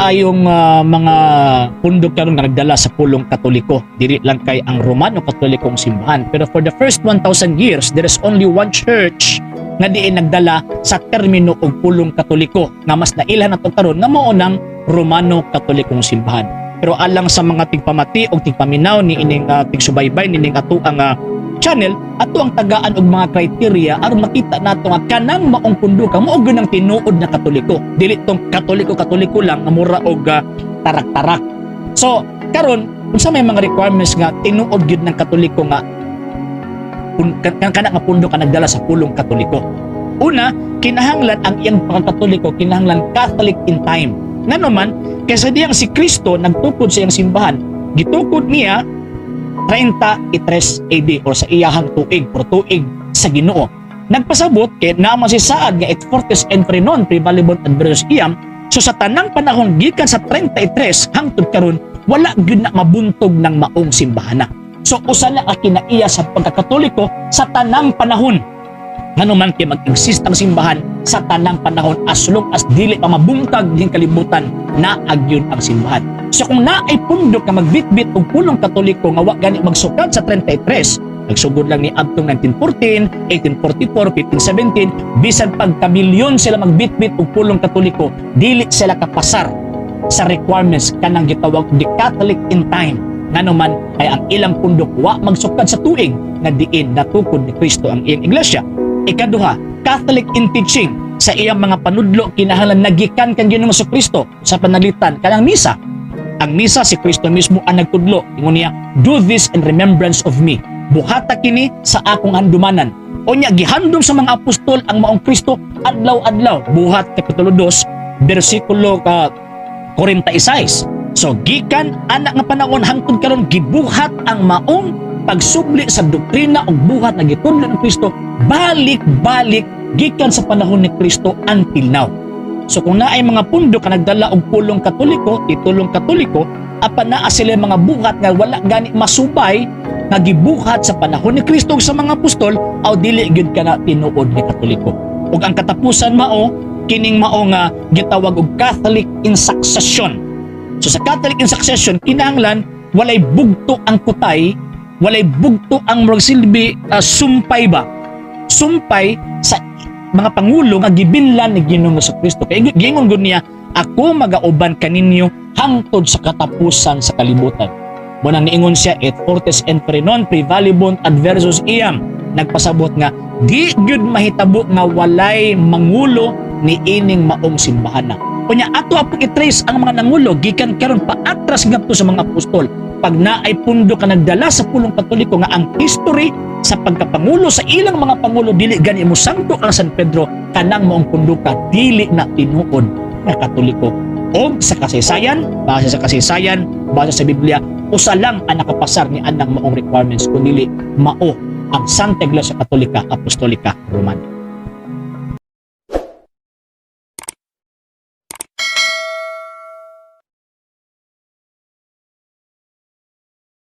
kaayong mga pundok karon nga nagdala sa pulong Katoliko. Dili lang kay ang Romano Katolikong simbahan. Pero for the first 1,000 years, there is only one church nga diin nagdala sa termino og pulong Katoliko nga mas nailhan nato karon nga mao nang Romano Katolikong simbahan. Pero alang sa mga tigpamati o tigpaminaw ni ining tigsubaybay nining ato ang channel, ato ang tagaan og mga criteria aron makita nato nga kanang maong punduka mao gyud ang tinuod na Katoliko. Dili tong Katoliko Katoliko lang nga mura og tarak-tarak. So karon, unsa may mga requirements nga tinuod gyud ng Katoliko nga kana nga pundok ka nagdala sa pulong Katoliko? Una, kinahanglan ang iyang pagkatoliko, kinahanglan Catholic in time. Ngano man, kaysa diyang si Kristo nagtukod sa iyang simbahan, gitukod niya 33 AD or sa iyahang tuig or tuig sa Ginoo. Nagpasabot kay naman si saad nga et fortes inferi non praevalebunt adversus iam. So sa tanang panahon gikan sa 33 hangtod karon, wala gyud na mabuntog ng maong simbahan na. So usa na ang kinaiya sa pagkakatoliko sa tanang panahon. Ngano man kay mag-exist ang simbahan sa tanang panahon as long as dili pa mabungkag ding kalibutan na agyon ang simbahan. So kung naay pundok nga magbitbit og pulong Katoliko nga wa gani magsukad sa 33, nagsugod lang ni adtong 1914, 1844, 1517, bisan pagkamilyon sila magbitbit og pulong Katoliko, dili sila kapasar sa requirements kanang gitawag the Catholic in time. Ngano man kay ang ilang pundok wa magsukad sa tuig nga diin natukod ni Kristo ang iyang iglesia. Ikaduha, Catholic in teaching. Sa iyang mga panudlo, kinahanglan nagikan kang Ginoong Kristo sa panalitan kanang misa. Ang misa, si Kristo mismo ang nagtudlo. Ingon niya, "Do this in remembrance of me." Buhata kini sa akong handumanan. O niya, gihandom sa mga apostol ang maong Kristo adlaw-adlaw. Buhat Kapitulo 2, bersikulo ka 46. So gikan ana nga panahon hangtod karon, gibuhat ang maong pagsubli sa doktrina ug buhat nga gitudlo ng Kristo balik-balik gikan sa panahon ni Kristo until now. So kung naay mga pundok nga nagdala og pulong Katoliko, titulong Katoliko, apan naa sila mga buhat nga wala gani masubay nga gibuhat sa panahon ni Kristo ug sa mga apostol, aw dili gyud kana tinuod ni Katoliko. Ug ang katapusan, mao kining mao nga gitawag og Catholic in succession. So sa Catholic in succession, kinahanglan walay bugto ang kutay, walay bugto ang murag silbi sumpay ba? Sumpay sa mga pangulo nga gibinlan ni Ginoong Kristo. Kay giingon gud niya, "Ako magauban kaninyo hangtod sa katapusan sa kalibutan." Mao nang niingon siya, et fortes inferi non praevalebunt adversus iam. Nagpasabot nga di gyud mahitabo nga walay mangulo ni ining maong simbahan na. Unya ato apong i-trace ang mga nangulo gikan karon paatras ngadto sa mga apostol. Pag naay pundok ka nagdala sa pulong Katoliko nga ang history sa pagkapangulo sa ilang mga pangulo dili gani mo sangko ang San Pedro, kanang maong punduka dili na tinuod nga Katoliko. O sa kasaysayan, base sa kasaysayan, base sa Biblia, usa lang ang nakapasar ni anang maong requirements, kundi mao ang Santa Iglesia Katolika Apostolika Romana.